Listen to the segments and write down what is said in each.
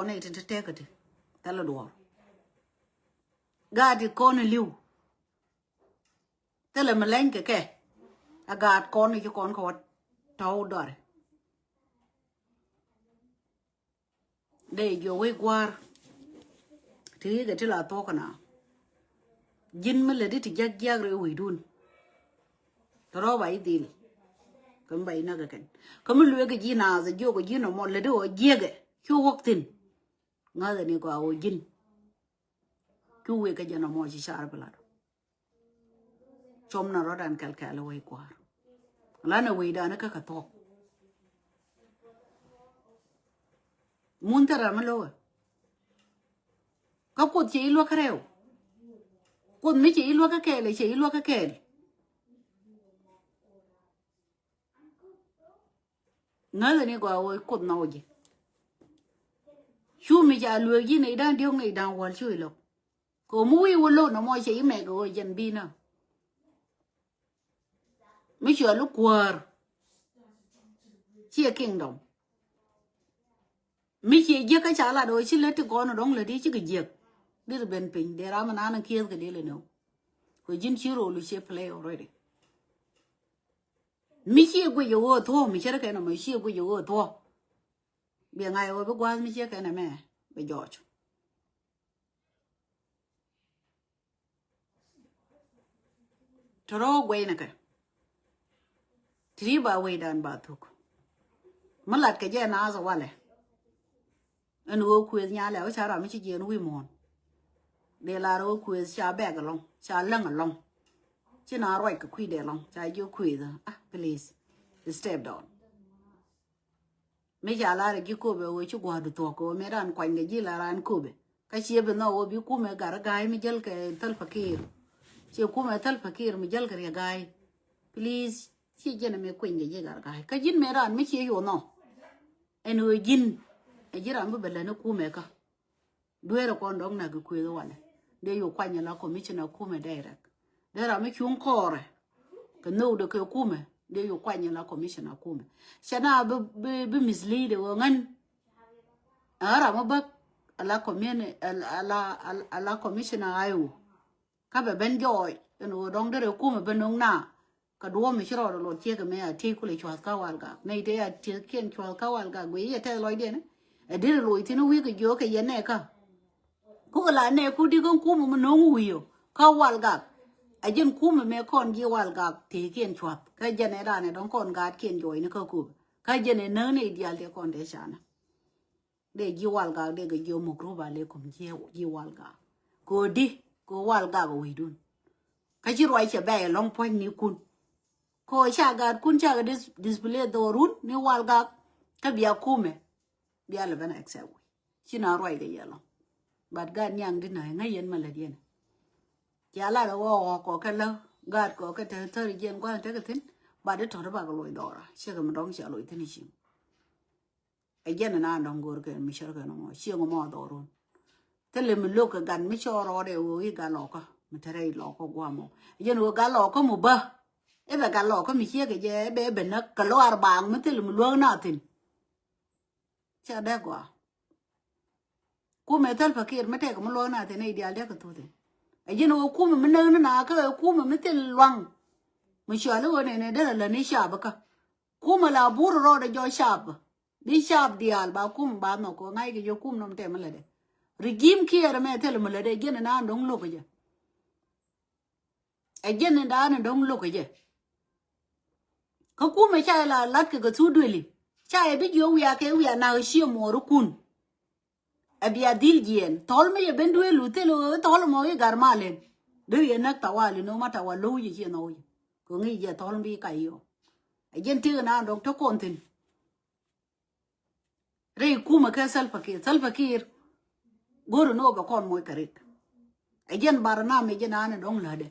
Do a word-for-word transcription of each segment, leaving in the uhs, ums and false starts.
Kɔn i̱ ti te tɛk iti thilɛ duɔ̱ɔ̱r. Gaat i̱ kɔn i̱ li̱w. Thilɛ mi leny kɛ kɛ. A gaat kɔn i̱ ci kɔn kɛ wä tɔ̱w dɔri. Dee jiɔ wec gua̱a̱r. Ti kɛ ti la thuɔ̱k kɛ na. Ji̱n mi lätdi ti jiäk jiäk rɛy wi̱i̱dun. Tɔrɔ ba i̱ dhil. Kä mi ba i̱ näk kɛ kɛn. Kä mi lueek kɛ ji̱ naath jiök kɛ ji̱ nɔmɔ lätdi ɣɔɔ jiäkɛ. Cu wäk thi̱n. Ŋa̱thɛ ni gɔaa ɣöö ji̱n. Cu wëë kä jɛ nɔmɔ ci car bi lat. Cuɔmnɛ rɔ̱dan kɛl kɛl wec gua̱a̱r. Lanɛ wecdan kä kɛ thuɔ̱k. Mun thil ram mi lo̱kɛ. Kä Kuoth cɛ i̱ luäk kä rɛw. Kuoth mi cɛ i̱ luäk kä kɛɛl, cɛ i̱ luäk kä kɛɛl. Ŋäthɛ ni gɔaa ɣöö Kuoth nhɔk ji̱. Cu mi ca lueek ji̱ nɛy da̱ŋ diɔ̱k nɛy da̱ŋ wäl cu i̱ lo̱k. Kɛ ɣöö mi wi̱i̱ wä lo̱k nɔmɔ cɛ i̱ mɛk ɣöö jɛn bi̱i̱ nä. Mi cuɛ li kuäär. Ciɛ kingdom. Mi ciɛ jiäk kä ca lat ɣöö ci lät ti gɔn dɔ̱ŋ lät i̱ cikɛ jiäk. Dit ben piny dee ram mi naan kiɛth kɛ dee lɛ nöö. Kɛ ji̱n ci rol i̱ ciɛ play already. Mi ciɛ guic ɣöö thuɔ̱k mi cärkɛ nɔmɔ ciɛ guic ɣöö thuɔ̱k. Biɛ ŋa̱c ɣöö bi gua̱a̱th mi ciɛ kɛn ɛmɛ bi jɔɔc. Tɔrɔ guɛy ni kɛ. Ti ri ba wecdan ba thuk. Mi lat kɛ jɛ naath walɛ. Ɛn ɣöö kuëëth nyalɛ ɣöö ca ram mi ci jiɛɛn wi̱i̱ muɔ̱ɔ̱n. Dee lar ɣöö kuëëth ca bɛk ɛlɔ̱ŋ, ca läŋ ɛlɔ̱ŋ. Ci na ruac kɛ kui̱dɛ ɛlɔ̱ŋ, ca jiök kuëëth, ah, please, step down. Mi ca lar ɛ ji̱ Kopɛ ɣöö ci gua̱a̱du thuɔ̱k kɛ ɣöö mëë raan kuany kɛ ji̱ la raan Kopɛ. Kä ciɛ bi nhɔk ɣöö bi kumɛ gat ɛ ga̱a̱c mi jäl kɛ Salva Kiir. Ciɛ kumɛ Salva Kiir mi jäl kɛ Riek Gai. Please, ci jɛn ɛmɛ kuany kɛ ji̱ gat ɛ ga̱a̱c. Kä ji̱n mëë raan mi ciɛ yo̱o̱ nhɔk. Ɛn ɣöö ji̱n ɛ ji̱ ram bi bɛ lät ni kumɛ kä. Dueerɛ kɔn dɔ̱ŋ nak kɛ kuëëth walɛ. Dee yuk kuany ala commissioner kumɛ direct. Dee ram mi cuŋ kɔɔrɛ. Kɛ nhökdɛ kɛ kumɛ. Dee yuk kuany ala commissioner kumɛ. Cɛ na bi, bi, bi mislead ɛ ɣöö ŋän. Ɛ ram mi bäk ala community, ala, ala, ala commissioner ayo. Kä bɛ ben jɔɔc ɛn ɣöö dɔ̱ŋ derɛ kumɛ ben no̱ŋ na. Kä duɔ̱ɔ̱p mi ci rɔɔdɛ luɔt ciek ɛmɛ a tiec kulɛ cua̱th kä Walgak. Nɛy tëë a tieckiɛn cua̱th kä Walgak guiy yɛ tɛth lɔcdiɛn. Ɛ derɛ loc thi̱n wi̱i̱ kɛ jiök kɛ yɛn nɛ kä. Kukɛ la nɛ ku di kä kumɛ mi no̱o̱ŋ wi̱i̱ ɔ kä Walgak. A jɛn kumɛ mɛ kɔn ji̱ Walgak tieckiɛn cua̱th kä jɛn ɛ danɛ dɔ̱ŋ kɔn gaatkiɛn jɔɔcni kä Kopɛ. Kä jɛn ɛ näk nɛy diaal tëë kɔn tëë canɛ. Dee ji̱ Walgak dee kɛ jiök mukruba lekum ji̱, ji̱ Walgak. Kɛ ɣöö di kɛ ɣöö Walgak ɛ wi̱i̱dun. Kä ci ruac cɛ bɛ̈ɛ̈c ɛlɔ̱ŋ puɔ̱nynikun. Kɛ ɣöö ca gaatkun cakɛ dis-, display dhɔrun ni Walgak. Kä bia kumɛ bia lɛ ben accept wi̱i̱. Ci na ruac kɛ yɛ ɛlɔ̱ŋ. But gaat niaŋ di na ŋäc yɛn ma lät yɛn. Cia lat ɛ ɣɔɔk ɣɔɔk kɔkɛ lä gaat kɔkɛ te thäri jiɛn gua̱n tekɛ thi̱n. But di tɔ̱t bakɛ loc dhɔra ciekɛ mi dɔ̱ŋ cia loc thi̱n i̱ ciŋ. Ɛ jɛn ɛn an dɔ̱ŋ go̱o̱r kɛn mi cär kɛn ŋɔ cieŋ mɔ dhɔrun. Thilɛ mi lo̱k kɛ gat mi cɔɔr rɔɔdɛ ɣöö i̱ gat lɔkä mi te rɛy lɔkä guamɔ. Ɛ jɛn ɣöö gat lɔkä mi bä. Ɛ bɛ gat lɔkä mi ciek kɛ jɛ ɛ bɛ ɛ bɛ näk kɛ luaar baaŋ mi thilɛ mi luäk na thi̱n. Cɛ dee gɔaa. Kumɛ Salva Kiir mi tɛk mi luɔ̱k na thi̱n i̱ diaal dee kɛ thuth in. Ɛ ji̱n ɣöö kumɛ mi näk ni na kä ɛ kumɛ mi thil luaŋ. Mi cuali ɣöö nɛnɛ derɛ lä ni cap kä. Kumɛ la bur rɔɔdɛ jɔɔc cap. Di cap diaal ba kumɛ ba nhɔk kɛ ŋa̱c kɛ jɛ kum nɔm tɛm mi lätdɛ. Regime Kiir mɛ thil mi lätdɛ ji̱n in an dɔ̱ŋ lo̱k kɛ jɛ. Ɛ jɛn in da̱a̱n in dɔ̱ŋ lo̱k kɛ jɛ. Kä kumɛ ca yɛ la lat kɛ kɛ thuk duëli. Ca yɛ bi jiök wiaa kɛ wiaa nak ɛ cië muɔɔrikun. Ɛ bia dhil jiɛɛn thɔl mi yɛ ben duëlu thil ɣöö thɔl mɔ i̱ gar malɛn. Dee yɛ näk tawali no ma tawa lo̱w jɛ ciɛ nhɔw jɛ. Kɛ ŋi̱i̱c jɛ thɔl mi bi kac yɔ. Ɛ jɛn tëk in an dɔ̱ŋ te kɔn thi̱n. Rɛy kumɛ kɛ Salva Kiir. Salva Kiir go̱o̱ri ni ɣöö bɛ kɔn moc kɛ rik. Ɛ jɛn bar nam ɛ jɛn an ɛ dɔ̱ŋ lätdɛ.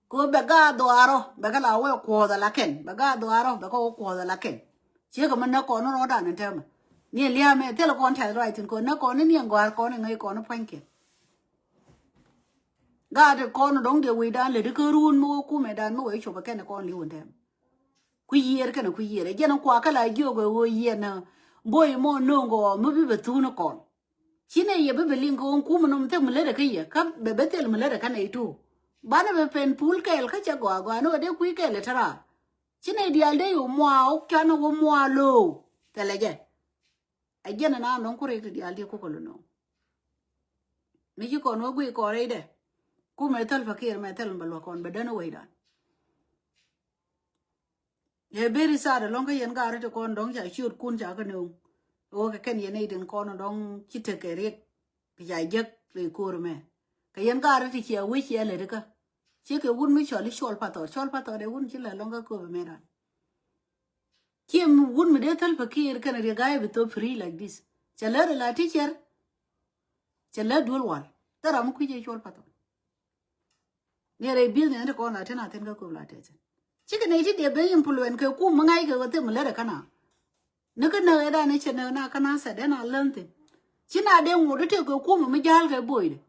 Kɛ ɣöö bɛ gaat dhɔaarɔ bɛ kɛ la wee kuɔth ala kɛn. Bɛ gaat dhɔaarɔ bɛ kɛ wee kuɔth ala kɛn. Ciekɛ mi näk kɔn ni rɔɔdan in tɛmɛ. Ni ɛ lia̱a̱ mɛ thilɛ kɔn tɛth ruac thi̱n kɛ ɣöö näk kɔn ni niɛn gɔ̱a̱r kɔn in ŋäc kɔn in pua̱nykiɛn. Gaat kɔn in dɔ̱ŋ dee wecdan lätdi kä ruun mi wee kumɛ dan mi wee cop ɛ kɛn kɔn li̱w in tɛmɛ. Ku yiëër kɛnɛ ku yiëër ɛ jɛn in kua kä la jiök ɛ ɣöö yiëër nä boy mɔ no̱o̱ŋ kɛ ɣɔɔ mi bi bɛ thuk ni kɔn. Ci nɛ yɛ bi bi liŋ kɛ ɣöö kum nɔm thil mi lätdɛ kä yɛ kä bɛ bɛ thil mi lätdɛ kä nɛy tuur. Banɛ bɛ pɛn pul kɛɛl kä cɛ gɔaa gɔaa ni ɣöö dee kui̱ kɛɛl ɛ te raar. Ci nɛy diaal dee yɛ mua ɣɔk cuanɛ wä mua lo̱o̱. Thilɛ jɛ. Ɛ jɛn ɛn an nɔŋ ku rɛy ti diaal dee kukɛ lo̱n ɣöö mi ci kɔn wä guiy kɔn rɛydɛ. Kumɛ Salva Kiir mɛ thil mi bɛ luäk kɔn bɛ dän wecdan. Ɛ very sad ɛlɔ̱ŋ kä yɛn gaat ri ti kɔn dɔ̱ŋ ca ciöt kun ca kä nööŋ. Ɣöö kɛ kɛn yɛn nɛy tin kɔn dɔ̱ŋ ci tekɛ riɛk. Kɛ ca jek rɛy ko̱r mɛ kɛ yɛn gaat ri ti cia wec cia lät kä. Ci kɛ wun mi cɔl i̱ Cɔl Pathɔt, Cɔl Pathɔt ɛ wun ci lät ɛlɔ̱ŋ kä kööp mɛ ran. Ci wun mi dee Salva Kiir kɛn riɛk ga̱a̱c bi thop free like this. Cɛ lät ɛ la teacher. Cɛ lät duel wal thil ram mi kui̱c ɛ Cɔl Pathɔt. Ni rɛy business ni ti kɔn la tin a thin kä köp la tɛthin. Cikɛ nɛy ti dee ben influence kɛ kum mi ŋa̱c kɛ ɣöö thil mi lät ɛ kä na. Ni kä näk ɛ dan ni cɛ näk na kä na sɛ dee na län thin. Ci na dee ŋot itek kɛ kum mi ja̱l kɛ boydɛ.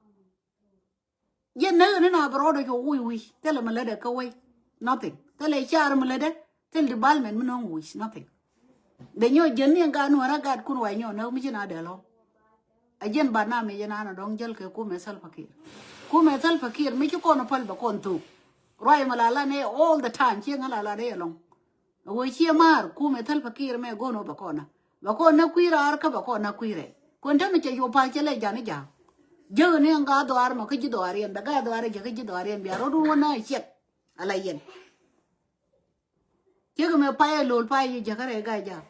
Jɛ näk ni na bi rɔɔdɛ cu wi̱i̱ wi̱i̱ thilɛ mi lät ɛ kä wec. Nothing. Thilɛ car mi lät ɛ. Thil development mi nöŋ wi̱i̱ nothing. Bɛ nyɔ jiɛn ni ɛn gat nuɔ̱ɔ̱rä gat kun wa nyɔ näk mi ci na dee lɔ. A jiɛn barnamij ɛn an a dɔ̱ŋ jäl kɛ kumɛ Salva Kiir. Kumɛ Salva Kiir mi ci kɔn päl bɛ kɔn thok. Ruac mɛ la la nɛ all the time ciɛ ŋä la la nɛ ɛlɔ̱ŋ. A wee ciɛ maar kumɛ Salva Kiir mɛ go̱n wä bɛ kɔn na bɛ kɔn na kui̱ raar kä bɛ kɔn na kui̱ rɛy. Kuɛn te mi cɛ yop pal cɛ lɛ jan i̱ ja̱a̱ŋ. Jäk ni ɛn gaa dhɔaar mɔ kä ji̱ dhɔaar yɛn bɛ gaa dhɔaar jɛ kä ji̱ dhɔaar yɛn bia rɔ̱dun wä na ciɛk. Ala yɛn. Ciek mɛ pay ɛ lol pay yi jäkä rɛ gay jak.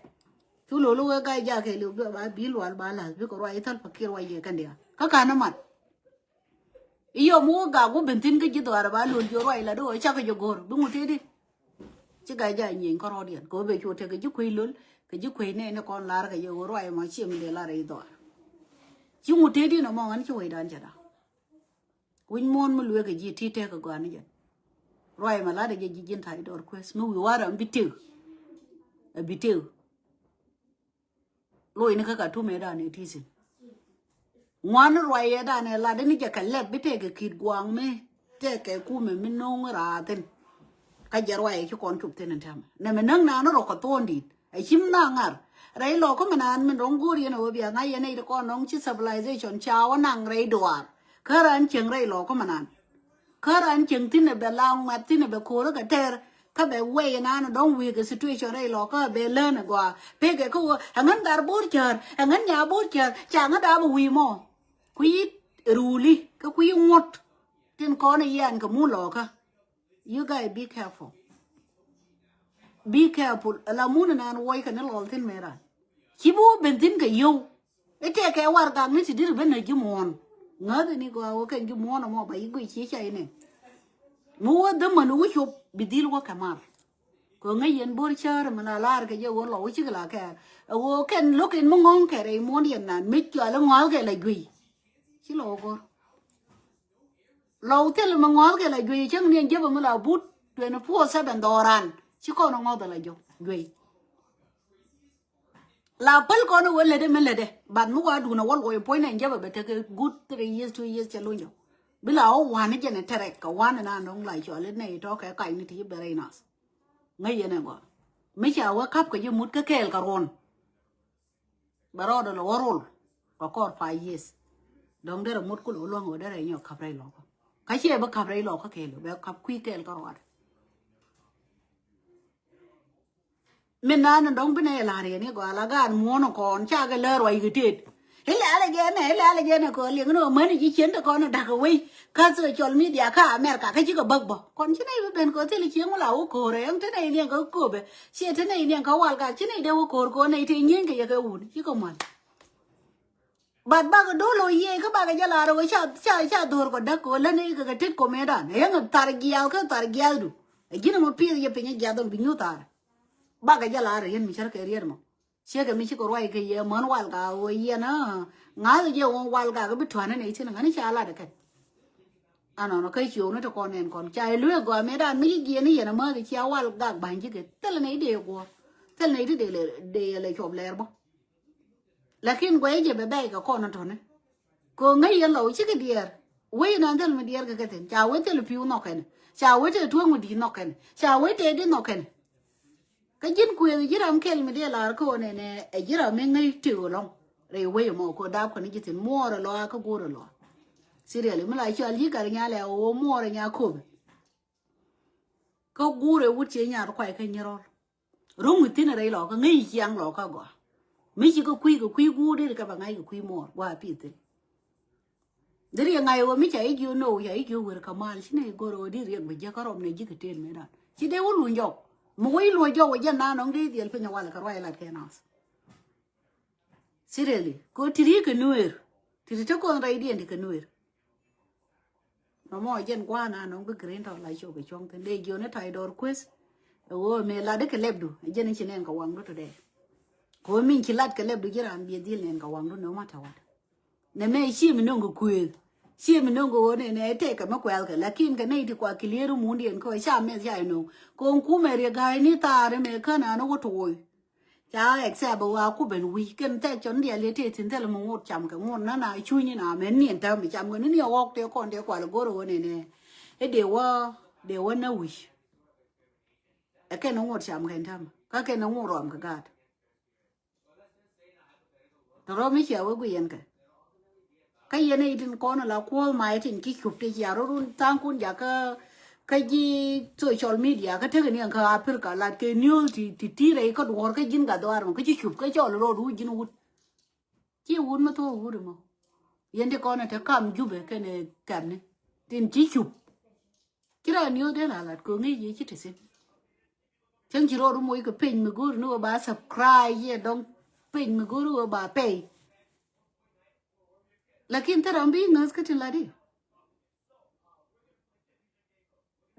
Cu lol wä gay jak kɛ liw ba bil wal ba lath bikɛ ruac i̱ Salva Kiir ruac yɛ kɛn diaal kä ka̱n imat. I̱ yɔm wä gak wä ben thi̱n kä ji̱ dhɔaar ba lol ji̱ ruac la di wä cak kɛ ji̱ go̱r bi ŋut tëëdi. Ci gay jak nyieny kä rɔɔdiɛn kɛ wä ben cu tek kɛ ji̱ kuec lol kɛ ji̱ kuec nɛɛni kɔn lar kɛ yɛ wä ruac mɔ ciɛ mi dee lar i̱ dhɔaar. Ci ŋut tëëdi nɔmɔ ɣän ci wecdan cɛ da̱a̱. Wi̱c muɔ̱ɔ̱n mi lueek kɛ ji̱ ti tɛk kɛ gɔaa ni jɛn. Ruac mɛ lat ɛ jɛ ji̱ ji̱n ta̱c dɔɔr kuees mi wi̱i̱ wa̱rä mi bi tëk. Ɛ bi tëk. Loc ni kä Katum ɛ dan ɛ ti thi̱n. Ŋuan ruac ɛ dan ɛ lat ni jɛ kɛ lɛp bi tɛk kɛ ki̱t gua̱a̱ŋ mi tɛk kɛ kumɛ mi no̱o̱ŋ raathin. Kä jɛ ruac ɛ ci kɔn cup thi̱n ɛn tɛmɛ nɛ mɛ näk naan rɔ kɛ thuɔ̱ɔ̱ŋ di̱i̱t. A cim na ŋar rɛy lɔkä mi naan min rɔ̱ŋ go̱o̱r yɛn a wä bia ŋa̱c yɛn nɛy ti kɔn nɔŋ ci civilization ca wä naŋ rɛy duaar. Kä raan cieŋ rɛy lɔkä mi naan. Kä raan cieŋ thi̱n ɛ bɛ la ŋuɛt thi̱n ɛ bɛ ko̱o̱rä kɛ tɛɛr kä bɛ wɛy naan dɔ̱ŋ wi̱i̱ kɛ situation rɛy lɔkä bɛ lään ɛ gɔaa pekɛ kä wä ɛŋän dhar bo̱o̱r cäär ɛŋän nya bo̱o̱r cäär ca ŋä daap ɛ wi̱i̱ mɔ. Kui̱ ruuli kä kui̱ ŋuɔ̱t tin kɔn ɛ yɛn kɛ mun lɔkä. You guys be careful. Be careful. Ala mun nan wuɔc kɛ ni lɔl thin mɛ ran. Ci bi wä ben thin kɛ yio̱w. I̱ tɛk kɛ warɛgak ni ti dir ben na ji̱ muɔ̱ɔ̱n. Ŋäth ni gɔaa wä kɛn ji̱ muɔ̱ɔ̱n ɛmɔ ba yi guic ci ca inɛ. Mi wä dhämän wä cop bi dhil wä kɛ mar. Kɛ ŋäc yɛn bo̱r cäär mi la lar kɛ jɛ wä lɔ wä cik la kɛɛr. Ɛ wä kɛn lo̱k in mi ŋɔ̱ŋ kɛ rɛy muɔ̱ɔ̱n yɛn nan mi cual i̱ ŋɔ̱a̱th kɛ la juey. Ci lɔ wä go̱r. Lɔw thil mi ŋɔ̱th kɛ la juey cäŋ ni ɛn jepɛ mi la but twenty four seven dhɔran ci kɔn ŋɔ̱th la jɔ juey. La päl kɔn wä lätdɛ mi lätdɛ but mi wa duun a wä luɔy puɔ̱ny ni ɛn jepɛ bɛ tekɛ good three years two years cɛ luny jɔ. Bi la wä wan ni jɛn ɛ tɛrɛk kɛ wan ni na nɔŋ la cɔl ni nɛ itɔ kɛ kac ni ti bɛ rɛy nath. Ŋäc yɛn ɛ gɔaa mi ca wä kap kɛ jɛ mut kä kɛɛl kɛ ruɔn. Bɛ rɔɔdɛ lɔ wä rol kɛ kɔr five years. Dɔ̱ŋ derɛ mot kulɛ wä luäŋ wä derɛ nyɔk kap rɛy lɔkä. Kä ciɛ bä kap rɛy lɔkä kɛɛl bɛ kap kui̱ kɛɛl kä ruaadɛ. Min naan ni dɔ̱ŋ binɛ yɛ la̱r yɛn i̱ gɔaa la gaat muɔ̱ɔ̱n kɔn cakɛ lär ruac kɛ tëët. Ilɛ alɛ jɛn ɛ ilɛ alɛ jɛn ɛ kɔ liŋ ni ɔ mäni ji̱ cien ti kɔn ɛ da̱k ɛ wei. Kä social media kä America kä cikɛ bäk bä kɔn ci nɛy bi ben kɔ thil cieŋ wä la wä ko̱o̱rɛ ɛŋ ti nɛy niɛŋ kä köpɛ. Ciɛ ti nɛy niɛŋ kä wal gak ci nɛy dee wä ko̱o̱r kɔ nɛy ti nyieny kɛ yɛ kɛ wun cikɛ mual. But bakɛ do̱l ɔ yiëë kä bakɛ jɛ lar ɔ ca ca ca dho̱r kɔ däk kɔ lä nɛy kɛ kɛ tet kɔ mëëdan ɛŋ thar jiath kä thar jiathdu. Ɛ ji̱n ɛmɔ pi̱i̱th yɛ piny ɛ jiath ɔ bi nyuth thar. Bakɛ jɛ lar ɛ yɛn mi cär kɛ riet mɔ. Ciekɛ mi cikɛ ruac kɛ yɛ män wal ka ɣöö yɛn a ŋa̱th jɛ ɣöö wal ka kɛ bi tuani nɛy thin ŋäni ca lat kɛn. Anɔnɔ kä ciökni ti kɔn ɛn kɔn ca luee gɔaa mëë dan mi ci jiɛn ni yɛn a mäth cia wal gak ba̱ny cikɛ thil nɛy dee guɔ̱ɔ̱r. Thil nɛy ti dee lɛ dee lɛ cuɔp lɛɛr bä. Lakin guɛy jɛ bɛ bɛy kɛ kɔn tɔni. Kɛ ŋäc yɛn lɔw cikɛ diɛɛr. Wec nan thil mi diɛɛr kɛ kɛ thin ca wec thil pi̱w nhɔk kɛn. Ca wec tɛ tueŋ mi di̱i̱t nhɔk kɛn. Ca wec tɛ di nhɔk kɛn. Kä ji̱n kuëëth ji̱ ram kɛl mi dee lar kä ɣän ɛnɛ ɛ ji̱ ram mi ŋäc tëë ɣä lɔ̱ŋ. Rɛy wec ɛmɔ kɛ dap kɔn ji̱ thi̱n muɔɔr ɛlɔa kä guur ɛlɔa. Seriously mi la cɔal yi̱ gat nyal ɛ ɣöö muɔɔr ɛ nya köpɛ. Kä guur ɛ wut ciɛ nyar kuay kä nyirɔl. Ro̱ŋ mi thi̱n rɛy lɔkä ŋäc ciaŋ lɔkä gɔaa. Mi ci kɛ kui̱ kɛ kui̱ guur deri kɛ bɛ ŋa̱c kɛ kui̱ muɔɔr gɔaa pi̱i̱ thi̱n. Deri ŋa̱c ɣöö mi ca i̱ jiö no̱o̱ ca i̱ jiö wer kɛ mal ci nɛ i̱ go̱r ɣöö di riɛk bi jiäk kä rɔm nɛ ji̱ kɛ tëël mëë dan ci dee wä luny jɔk. Mi wä i̱ luɔ̱c jɔk wä jɛn nan nɔŋ dee dhiɛl piny ɛ wal kɛ ruac lat kɛ nath. Seriously kɛ ɣöö ti ri kɛ nueer ti ti te kɔn rɛydiɛn ti kɛ nueer. Nɔmɔ jɛn gua̱a̱n a nɔŋ bi green tɔ la cok kɛ cuɔ̱ŋ thin dee jiɔn i̱ ta̱y dɔɔr kueth. Ɛ ɣöö mëë lat ikɛ lɛpdu ɛ jɛn i̱ ci nɛn kɛ waŋdu tɔ dee. Kɛ ɣöö min ci lat kɛ lɛpdu ji̱ raan biɛ dhil nɛn kɛ waŋdu no matter what. Nɛ mɛ ci mi no̱ŋ kɛ kuëëth ci mi no̱ŋ kɛ ɣöö nɛnɛ ɛ tɛkɛ mi kuɛlkɛ lakin kɛ nɛy ti kua clear mundiɛn kɛ ɣöö ca mɛth ca inöŋ. Kɛ ɣöö kumɛ riɛ ga̱a̱cni thaar imɛ kän an i̱ wä to̱o̱y. Ca accept bɛ wa ku ben wi̱c kɛn thɛk cɔn diaal yɛ tëë thi̱n thilɛ mi ŋot cam kɛ ŋot na na cuny ina mɛn niɛn tääm mi cam kɛ ni niɛ ɣɔk tëë kɔn tëë kual go̱r ɣöö nɛnɛ. I̱ dee wä dee wä na wi̱c. Ɛ kɛn ŋot cam kɛn tääm kä kɛn ŋot rɔm kɛ gaat. Tɔrɔ mi cia wee guic yɛn kɛ. Kä yɛn itin kɔn la kuɔth ma itin ci cup ti cia rot run thaŋ kun jakä kä ji̱ social media kä tekɛ ni ɛn kä Africa lat kɛ news ti ti ti rɛy kä duɔr kä ji̱n gat dhuar mɔ kä ci cup kä cɔl rot ru ji̱n wut. Ci wut mi thok wut mɔ. Yɛn ti kɔn te kam Jubɛ kɛn kɛmni tin ci cup. Ci rɔ news den la lat kɛ ŋi̱i̱c yɛ ci ti thin. Cäŋ ci rɔɔdu moc kɛ page mi go̱o̱ri ni wä ba subscribe yɛ dɔŋ page mi go̱o̱ri wä ba pay. Lakin thil ram bi ŋäth kä tin la di.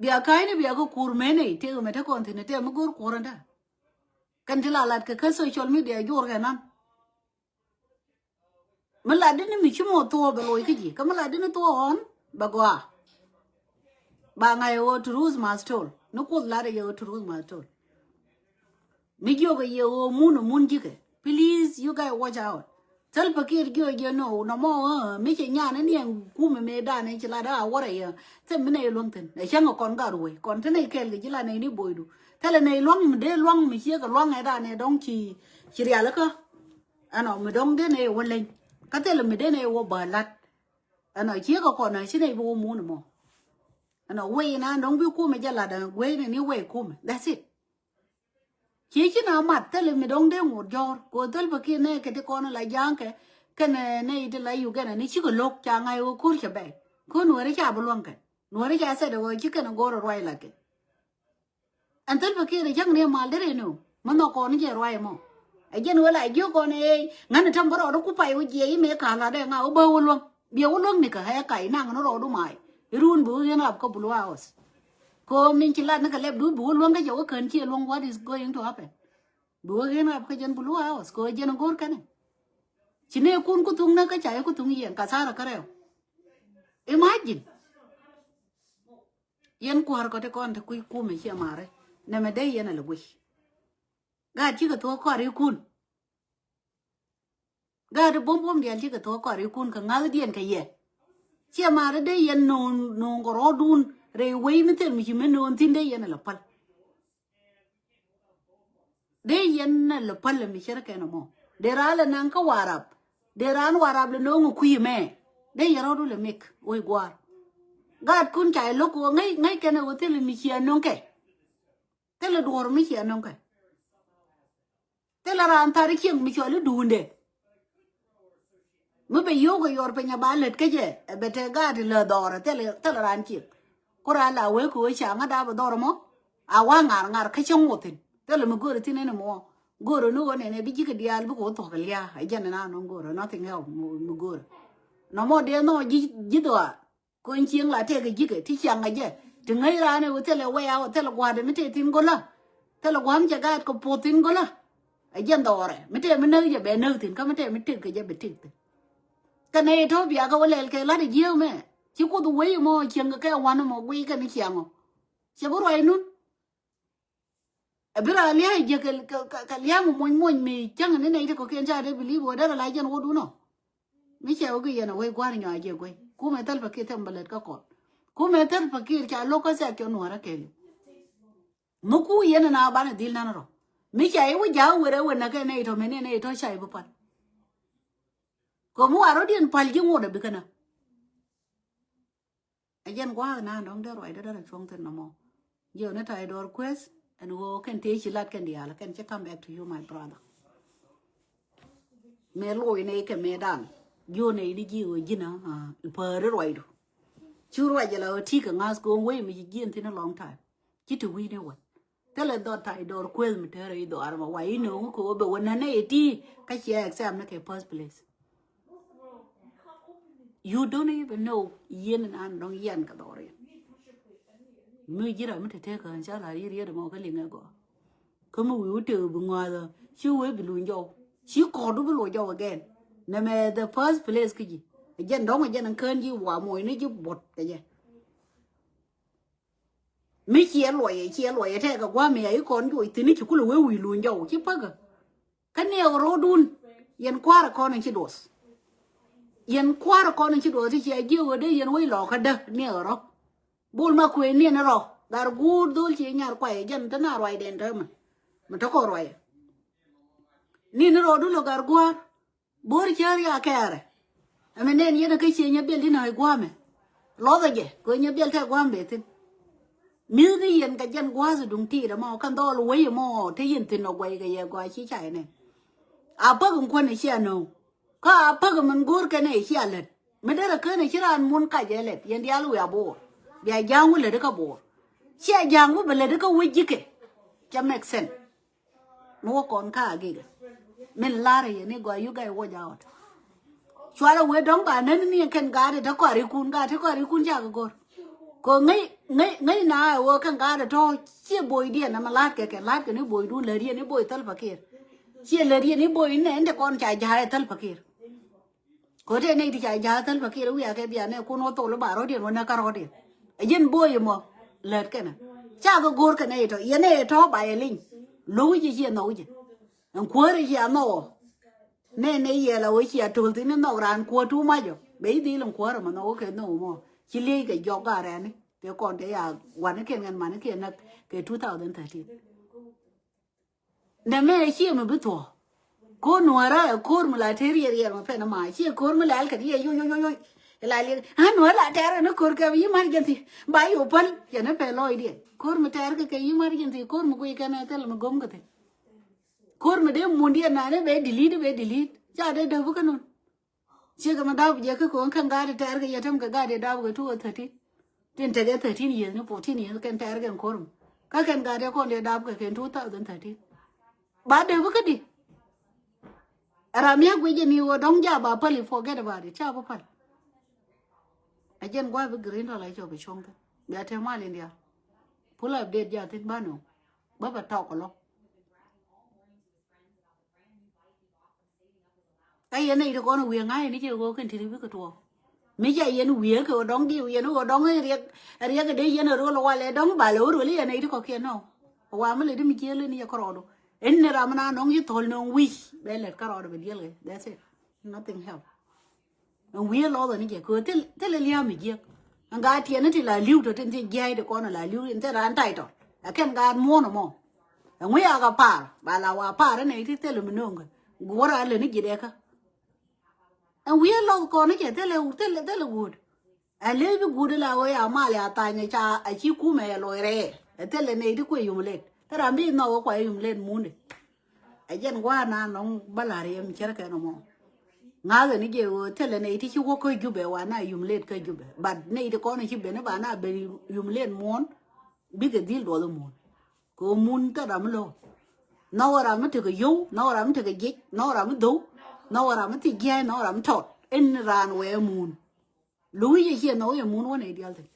Bia ka̱ny ni bia kɛ kur mene tëë mɛ te kɔn thin tëë mi go̱o̱r kur ɛnda. Kɛn ti la lat kɛ kä social media jor kɛ nan. Mi lat di ni mi ci mɔ thuɔɔ bɛ loc kä ji̱ kä mi lat di ni thuɔɔ ɣɔn bɛ gɔaa. Ba ŋa̱c ɣöö truth must tell ni kuoth lat ɛ yɛ ɣöö truth must tell. Mi jiök ɛ yɛ ɣöö mun ɛ mun ji̱kɛ. Please you guys watch out. Thil pakir jiök jɛ no nɔmɔ ɣä mi cɛ nyan ni niɛn kumɛ mëë dan ci lat ɣä a wärɛ yɛ. Thil mi nɛy luäŋ thin ɛ cäŋ ɛ kɔn gat ruɔ̱c kɔn ti nɛy kɛɛl kɛ ji̱ lat nɛy ni boydu. Thilɛ nɛy luäŋ mi dee luäŋ mi ciek ɛ luäŋ ɛ dan ɛ dɔ̱ŋ ci ci rialikä. Ɛnɔ mi dɔ̱ŋ den ɛ wä leny kä thilɛ mi den ɛ wä bä lat. Ɛnɔ ciek ɛ kɔn ɛ ci nɛy bi wä mun mɔ. Ɛnɔ wei na dɔ̱ŋ bi kumɛ jɛ lat ɛ guey ni ni wei kumɛ that's it. Ci ci na mat thilɛ mi dɔ̱ŋ den ŋot jɔ̱ɔ̱r ko thil bä kiɛ nɛ kɛ ti kɔn la ja̱a̱ŋ kɛ kɛn nɛ iti la Uganda ni cikɛ lo̱k ca ŋa̱c wä ko̱r cɛ bɛy. Ko̱r nuɛri ca bi luäŋ kɛ nuɛri ca sɛt ɛ wä ci kɛn ɛ go̱r ɛ ruac la kɛ. Ɛn thil bä kiɛ ri cäŋ ni mal deri ni mi nhɔk kɔn jɛ ruac mɔ. Ɛ jɛn wä la jiök kɔn ɛ ŋän itam bä rɔɔdu ku pay wä jiɛ imɛ ka̱l la dɛ ŋa wä bä wä luäŋ. Biɛ wä luäŋ ni kä ɛ kac naŋ ni rɔɔdu may. Irun bi wä ɣien rap kä Blue House. Ko min ci lat ni kɛ lɛp du bi wä luäŋ kä jɛ wä kän ciɛ luäŋ what is going to happen. Bi wä ɣien rap kä jɛn Blue House ko jɛn go̱r kɛnɛ. Ci ne kun ku thuŋ ni kä ca ku thuŋ yɛn ka thara kä rɛw. Imagine. Yɛn kuäär kɔ ti kɔn ti kui̱ kumɛ ciɛ marɛ. Nɛmɛ dee yɛn a lɛ guic. Gaat cikɛ thuɔ̱k kɔaar ikun. Gaat i̱ buɔ̱m buɔ̱m diaal cikɛ thuɔ̱k kɔaar ikun kɛ ŋa̱thdiɛn kɛ yɛ. Ciɛ marɛ dee yɛn no̱o̱ŋ no̱o̱ŋ kɛ rɔɔdun rɛy wei mi thil mi ci mi no̱o̱ŋ thi̱n dee yɛn a lɛ päl. Dee yɛn nɛ lɛ päl lɛ mi cär kɛn ɛmɔ. Dee raan lɛ naŋ kä Warap. Dee raan Warap lɛ no̱o̱ŋ ɛ kui̱ ɛmɛ. Dee yɛn rɔɔdu lɛ mik wec gua̱a̱r. Gaat kun ca yɛ lo̱k kɛ ɣöö ŋäc ŋäc kɛn ɛ ɣöö thilɛ mi cia no̱ŋ kɛ. Thilɛ duɔ̱ɔ̱r mi cia no̱ŋ kɛ. Thilɛ raan thar i̱ cieŋ mi cɔl i̱ duundɛ. Mi bɛ yio̱o̱k ɛ yɔr piny ɛ ba lät kä jɛ ɛ bɛ te gaat ilɛ dhɔrɛ thilɛ thilɛ raan ciek. Ku raan la wee kɛ wee ca ŋä dap ɛ dhɔrɛ mɔ. A wa ŋar ŋar kä cä ŋuɔth thin thilɛ mi go̱rɛ thin ɛn ɛmɔ. Go̱rɛ ni ɣöö nɛnɛ bi ji̱ kɛ diaal bikɛ wä thuɔ̱k ɛ lia̱a̱ ɛ jɛn ɛn an ɣöö go̱rɛ nothing else mi go̱rɛ. Nɔmɔ diɛ nhɔk ji̱ ji̱ dhɔaar. Kony cieŋ la tɛk ji̱kɛ ti ciaŋ a jɛ ti ŋäc raan ɛ wä thilɛ wɛy a wä thilɛ gua̱a̱dɛ mi tëë thi̱n go̱lä. Thilɛ gua̱a̱m cɛ gaat kɛ puɔth thi̱n go̱lä. Ɛ jɛn dhɔrɛ mi tëë mi näk jɛ bɛ näk thi̱n kä mi tëë mi tëk kɛ jɛ bɛ tëk thi̱n. Kɛ nɛy tɔ̱ bia kɛ wä lɛl kɛ la̱t ɛ jiääk mɛ ci kuoth wec mɔ cieŋ kɛ kɛ wan mɔ guiy kɛ ni ciaŋ ɔ. Cɛ bi ruac nun. Ɛ bi raan lia̱a̱ jiäk kɛ kɛ kɛ lia̱a̱ mi muɔ̱ny muɔ̱ny mi cäŋ ni nɛy ti kɔ̱kiɛn ca dee bi li̱i̱p wä derɛ la jɛn wä dun ɔ. Mi cɛ wä ki yɛn a wec gua̱a̱r nyɔaa jiɛ guey kumɛ thäl pa kiɛ thɛm bä lät kä kɔn. Kumɛ thäl pa kiɛ ca lo̱k kä sɛk cɔ nuɔ̱ɔ̱rä kɛɛliw. Mi ku yɛn a na banɛ dhil nan rɔ mi ca i̱ wä ja̱a̱ wërɛ wä näkɛ nɛy tɔ mɛn nɛy tɔ ca i̱ bi pal. Kɛ mi wa rɔ̱diɛn pal ji̱ ŋot a bi kɛn a. Ɛ jɛn gua̱a̱th na dɔ̱ŋ dee ruacdä dee rɔ cuɔ̱ŋ thi̱n nɔmɔ. Jiɛ ni ta̱y dɔɔr kueth ɛn ɣöö kɛn tëë ci lat kɛn diaal kɛn ci come back to you, my brother. Mëë loc nɛy kɛ mëëdan. Jiö nɛy ni ji̱ ɣöö ji̱n a, a, päär i̱ ruacdu. Cu ruac jɛ la ɣöö ti̱i̱ kɛ ŋa̱th kɛ ɣöö wec mi ci ji̱n thi̱n a long time. Ci ti wi̱i̱ ni wä. Thilɛ dhɔt ta̱y dɔɔr kueth mi tɛrɛ i̱ dhɔaar ma wa i̱ no̱o̱ŋ kɛ ɣöö bɛ wä nänɛ i̱ ti kä ciɛ accept ni kɛ first place. You don't even know yien in an dɔŋ yɛn kɛ dhɔriɛn. Mi ji̱ ram mi te tek ɣän ca la riet riet mɔ kä liŋ ɛ gɔaa. Kä mi wi̱i̱ wä tek bi ŋɔathä ci wee bi luny jɔw ci kɔɔdu bi luny jɔw again. Nɛmɛ the first place kä ji̱. Jɛn dɔŋ jɛn in kään ji̱ wa moc ni ji̱ buɔt kɛ jɛ. Mi ciɛ luɔyɛ ciɛ luɔyɛ tɛkɛ gua̱a̱mɛ ya i̱ kɔn juɔc thi̱n i̱ ci kulɛ wee wi̱i̱ luny jɔw ci päkä. Kä niɛɛk rɔɔdun yɛn kua̱r kɔn in ci duɔth. Yɛn kua̱r kɔn in ci duɔth ti cia jiök ɣöö dee yɛn wec lɔɔkä däk niɛɛk rɔ. Bul ma kuëë niɛn rɔ gar guur dhol ci nyar kuay jɛn te na ruacdɛn te mɛ. Mɛ te kɔn ruacɛ. Niɛn rɔɔdun lɔ gar gua̱a̱r. Bo̱o̱r cäär ya kɛɛrɛ. Ɛmɛ nɛn yɛn kä cie nyɛ biɛl di nä ɛ gua̱a̱mɛ. Lɔthɛ jɛ kɛ nyɛ biɛl tɛ gua̱a̱mɛ thi̱n. Mi̱thni yɛn kɛ jɛn gua̱a̱th duŋ ti̱i̱t ɛmɔ kɛn dhɔl wec ɛmɔ te yɛn thi̱n ɔ guɛy kɛ yɛ gɔaa ci ca yɛn nɛn. A päk in kuän ɛ cia nööŋ. Kä a päk in min go̱o̱r kɛn ɛ cia lät. Mi derɛ kään ɛ ci raan mun kac ɛ lät yɛn diaal wiaa bo̱o̱r. Bia ja̱a̱ŋ wä lät kä bo̱o̱r. Cia ja̱a̱ŋ wä bɛ lät kä wec ji̱kɛ. Ca make sense. Mi wä kɔn ka agikɛ. Min lar yɛ ni gɔaa you guys watch out. Cuarɛ wee dɔ̱ŋ ba nän ni kɛn gaat ɛ te kɔarikun gaat te kɔarikun cakɛ go̱r. Kɛ ŋäc ŋäc ŋäc na ɛ wee kɛn gaat ɛ tɔ̱ ciɛ boydiɛn ɛmɛ la̱tkɛ kɛ la̱tkɛ ni boydun lät yɛ ni boy Salva Kiir. Ciɛ lät yɛ ni boy nɛ ɛn te kɔn ca ja̱a̱ ɛ Salva Kiir. Ko̱tɛ nɛy ti ca ja̱a̱th Salva Kiir wiakɛ bia nɛ kun wä thol ba rɔ̱diɛn wä nɛ kä rɔ̱diɛn. Ɛ ji̱n bo̱o̱y mɔ lät kɛnɛ. Cakɛ go̱o̱r kɛnɛ itɔ yɛn ɛ tɔ̱ ba yɛ liny. Lo̱k wi̱c ɛ ciɛ nhɔk wi̱c ɛ. Ɛn kuäär ɛ ciɛ nhɔk ɔ. Nɛ nɛ yɛl a wä ciɛ to̱l thi̱n ni nhɔk raan kuäär tuum macɔ bɛ i̱ dhil ɛn kuäär ɛmɛ nhɔk wä kɛ nhɔk mɔ. Ci liec kɛ jɔk garɛni kɛ kɔn te ya gua̱nikiɛn ŋɛn manikiɛn näk kɛ two thousand thirteen. Nɛmɛ ɛ ciɛ mi bi thuɔ̱k. Ko̱r nuäärä ɛ ko̱r mi la te riɛl riɛl mi pɛn ma ciɛ ko̱r mi lɛl kɛ diɛ yoc yoc yoc yoc. Ila liɛl a nuäär la tɛɛr kɛ ni ko̱r kɛ emergency ba yo̱ päl cɛ ni pɛl lɔcdiɛn ko̱r mi tɛɛr kɛ kɛ emergency ko̱r mi guiy kɛn ɛ thil mi go̱m kɛ thi̱n. Ko̱r mi dee mundiɛn nani bɛ delete bɛ delete ca dee däp kä nun. Ciek ɛmɛ dap jɛ kä ko̱n kɛn gaat tɛɛr kɛ yɛ tɛm kɛ gaat yɛ dap kɛ two thousand thirteen. Tin tekɛ thirteen years ni fourteen years kɛn tɛɛr kɛn ko̱r mi kä kɛn gaat yɛ kɔn yɛ dap kɛ kɛn two thousand thirteen. Ba dee bi kä di. Ram yɛ guic jɛ ni wä dɔ̱ŋ ja ba päl i forget about it ca bi päl. A jɛn gua̱a̱ bi green dollar cɔ bi cuɔ̱ŋ thi̱n bia te mal in diaal. Pull update ja thi̱n ba nööŋ ba ba tɔk kɛ lɔ̱ŋ. Kä yɛn nɛy ti kɔn wiee ŋa̱c ni cɛ ɣöö kɛn ti ri bikɛ tuɔɔk. Mi ca yɛn wiee kɛ ɣöö dɔ̱ŋ diw yɛn ɣöö dɔ̱ŋ riɛk riɛk dee yɛn ɛ ro̱l walɛ dɔ̱ŋ balɛ wä ro̱l yɛn nɛy ti kɔ̱kiɛn nɔ. Wa mi lɛ di mi ciee leni yɛ kärɔɔdu. Ɛn ni ram mi na nɔŋ ci thɔl nöŋ wi̱c bɛ lɛt kärɔɔdu bɛ diɛl kɛ. That's it. Nothing help. Ɛn wi̱i̱ lɔthɔ ni jɛ kɛ thil thil lia̱a̱ mi jiäk. Ɛn gaat tiɛn ni ti la li̱w tɔ tin ti jia̱a̱c ti kɔn la li̱w in thil raan ta̱y tɔ. Ɛ kɛn gaat muɔ̱ɔ̱n ɛmɔ. Ɛŋu yakɛ pa̱a̱r ba la wa pa̱a̱r ɛn ɛ ti thil mi no̱o̱ŋ kɛ guɔ̱r a lɛ ni ji̱ dɛkä. Ɛn wi̱i̱ lɔth kɔn ni jɛ thil thil thil guut. Ɛ lec bi guut la wee a mal ya thany ca a ci kumɛ yɛ loc rɛɛ ɛ thil ɛ nɛy ti kuɛ yum lɛt thil ram bi nhɔk wä kuɛ yum lɛt mundi. Ɛ jɛn gua̱a̱r na nɔŋ bä la̱r yɛ mi cär kɛn ɔmɔ. Ŋa̱thɛ ni jɛ ɣöö thilɛ nɛy ti ci wä kä Jubɛ wa na yum let kä Jubɛ. But nɛy ti kɔn ci ben ba na ben yum let muɔ̱ɔ̱n. Bikɛ dhil duɔth muɔ̱ɔ̱n. Kɛ ɣöö mun thil ram mi lo̱k. Nhɔk ram mi tekɛ yio̱w, nhɔk ram mi tekɛ jiɛc, nhɔk ram mi dho̱w, nhɔk ram mi thiec jia̱a̱c, nhɔk ram mi tɔt. Ɛn raan wɛɛ mun. Lo̱k wi̱c ɛ ciɛ nhɔk wi̱c ɛ mun wä nɛy diaal thi̱n.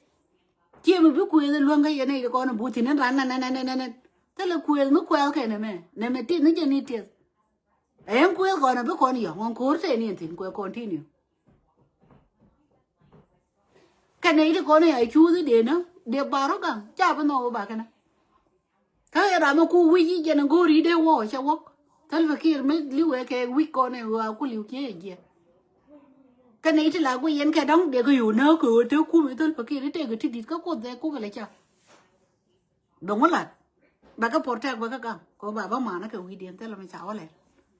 Ciɛ mi bi kuëëth ɛ luäŋ kä yɛn nɛy ti kɔn ɛ buth thi̱n in ran nɛn nɛn nɛn nɛn. Thilɛ kuëëth mi kuɛɛth kɛ nɛmɛ nɛmɛ tieth ni jɛ ni tieth. Ɛ yɛn kuëëth kɔn ɛ bi kɔn yɔ̱ŋ ɣɔn ko̱r tɛn yɛn thi̱n kuɛ continue. Kɛ nɛy ti kɔn ɛ a cuuth i̱ dee nä dee bar rɔ gaŋ ca bi nhɔk wä ba kɛnɛ. Kä ɛ ram mi ku wi̱c i̱ jɛn go̱o̱ri dee wä cɛ wäk. Salva Kiir mi li̱wɛ kɛ wi̱c kɔn ɛ ɣöö a ku li̱w kiɛ jiɛ. Kä nɛy ti la guic yɛn kɛ dɔ̱ŋ dee kɛ yo̱o̱ nääk kɛ ɣöö te kum i̱ Salva Kiir i̱ tëëkɛ ti di̱t kä kuoth dhɛ kukɛ lɛ ca. Bɛ ŋu lat bɛ kɛ protect bɛ kɛ gaŋ kɛ ɣöö ba bä manä kɛ wi̱i̱diɛn thilɛ mi ca wä lɛl.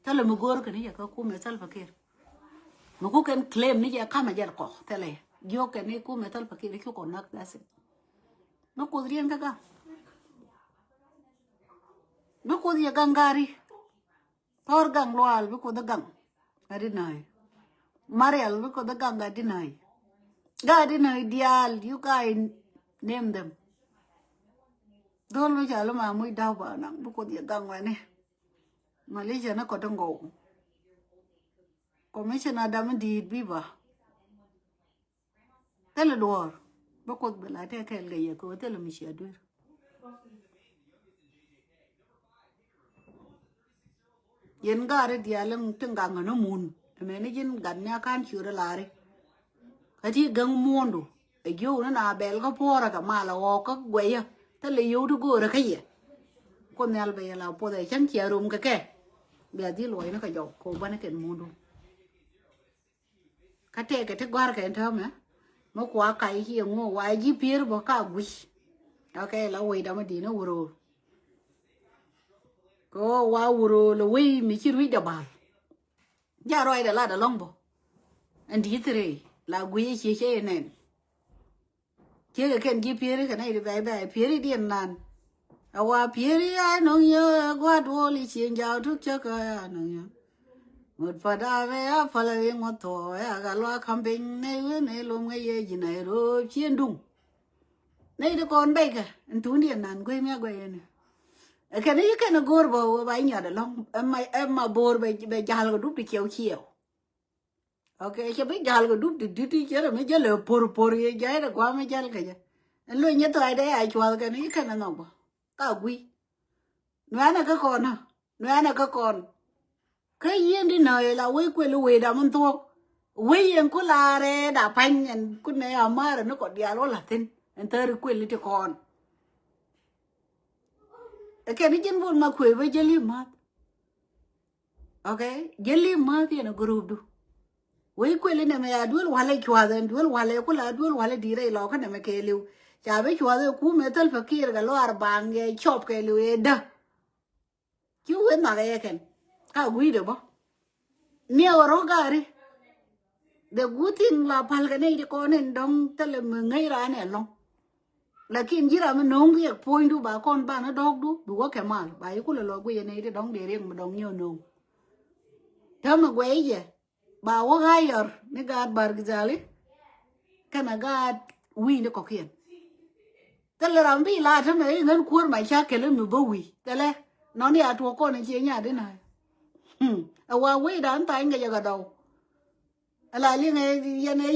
Thilɛ mi go̱o̱r kɛ ni yɛ kä kum i̱ Salva Kiir. Mi ku kɛn claim ni jɛ kamɛ jɛ kɔk thilɛ. Jiök kɛn ni kumɛ Salva Kiir cu kɔn nak, that's it. Bi Kuoth riɛn kä gaŋ. Bi Kuoth yɛ gaŋ gari. Thɔr gaŋ lual bi Kuoth gaŋ. Adi nai. Marial bi Kuoth gaŋ adi nai. Ga adi nai dial, you guys name them. Dhol mi ca li ma muc daw ba naŋ bi Kuoth yɛ gaŋ wɛni. Malaysia ni kɔt ngɔw. Commissioner dam diit bi ba. Thilɛ duɔɔr. Bi Kuoth bi la tɛ kɛɛl kɛ yɛ kɛ wä thilɛ mi cia duer. Yɛn gaari diaal in tin gaŋ ni mun. Ɛmɛni ji̱n gat ni a kan ciöt a lari. Kä ti gaŋ muɔndu. Ɛ jiök ni na bɛl kä puɔrä kɛ mal a ɣɔɔk kä guɛyä. Thilɛ yio̱w ti go̱o̱rä kä yɛ. Kuoth Nhial bɛ yɛ la puɔth ɛ cäŋ cia rom kɛ kɛ. Bia dhil luɔcni kɛ jɔk kɛ wä bäni kɛn muɔndu. Kä tɛkɛ ti gɔ̱a̱rkɛ ɛn täämɛ. Mi kua kac ci ɛŋu wa ji̱ pier bä ka gui̱c. Okay, la wecdä mi di̱n ɛ wuror. Kɛ ɣöö wa wuror lɛ wec mi ci rui̱cdɛ bal. Ja ruacdɛ lat ɛlɔ̱ŋ bä. Ɛn di̱t thiree la gui̱c ɛ cie cɛ yɛ nɛn. Ciekɛ kɛn ji̱ pieri kɛ nɛy ti bɛy bɛy pieri diɛn nan. Ɛ wa pieri a nɔŋ yɛ ɛ gua̱a̱t duɔl i̱ cieŋ jaw tuk cäkä a nɔŋ yɛ. Ŋot pa da̱a̱ bɛ a päl a ri ŋuɔ̱t thuɔɔ ɛ a gal wa ka̱m piny nɛy wen nɛy lom ŋäc yɛ ji̱ Nairobi cieŋ duŋ. Nɛy ti kɔn bɛy kɛ ɛn tuun diɛn nan guey mi a guey ɛn. Ɛ kɛn i̱ kɛn a go̱o̱r bä wä ba i̱ nyɔt ɛlɔ̱ŋ. Ɛ ma, ɛ ma bo̱o̱r bɛ, bɛ ja̱l kɛ dup ti ciɛw ciɛw. Okay, cɛ bi ja̱l kɛ dup ti di̱t ti cɛ rɛ mi jäl ɛ por por yɛ ja̱l ɛ gua̱a̱m mi jäl kɛ jɛ. Ɛn lo nyɛ thɔaacdɛ a cua̱th kɛn i̱ kɛn ɛ nhɔk bä. Ka gui̱. Nuɛ̈nɛ kä kɔn ä. Nuɛ̈nɛ kä kɔn. Kä yieen di nä ila wec kuël i̱ wecda min thuɔ̱k. Wec yɛn ku la rɛɛda pa̱ny ɛn ku nɛ a määrä ni kɔ diaal wä la̱thi̱n. Ɛn thäri kuël i̱ ti kɔn. Ɛ kɛn i̱ ji̱n bul ma kuëë bä jäli ma̱th. Okay, jäli ma̱th yɛn a group du. Wec kuël inɛ mɛ ya duel walɛ cuath ɛn duel walɛ kula duel walɛ dirɛ ilɔ kä nɛ mɛ kɛɛliw. Ca bi cuath ɛ kumɛ Salva Kiir kɛ luaar baŋ yɛ cɔp kɛɛliw yɛ dä. Ci weth makɛ yɛ kɛn ka gui̱dɛ bä. Niɛ wä rɔ gari. The good thing la pal kɛ nɛ i̱ ti kɔn in dɔŋ thilɛ mi ŋäc ran ɛ lɔŋ. Lakin ji̱ ram mi no̱o̱ŋ riɛk puɔ̱nydu ba kɔn banä dɔ̱ɔ̱kdu bi wä kɛ mal ba yi kulɛ lɔ guiyɛ nɛy ti dɔ̱ŋ dee riɛk mi dɔ̱ŋ nyɛ no̱o̱ŋ. Täämɛ guɛy jɛ ba wä ɣa̱a̱c yɔr ni gaat Bargazali. Kɛnɛ gaat wi̱i̱ni kɔ̱kiɛn. Thilɛ ram bi la täämɛ i̱ ŋän kuäär ma ca kɛlɛ mi bä wi̱i̱ thilɛ. Nɔn ya tuɔk kɔn in ciɛ nyaat in a̱a̱. Ɛ wa wecdan tha̱a̱ny kɛ jɛ kɛ dɔw. Ɛ la liŋ ɛ yɛn ɛ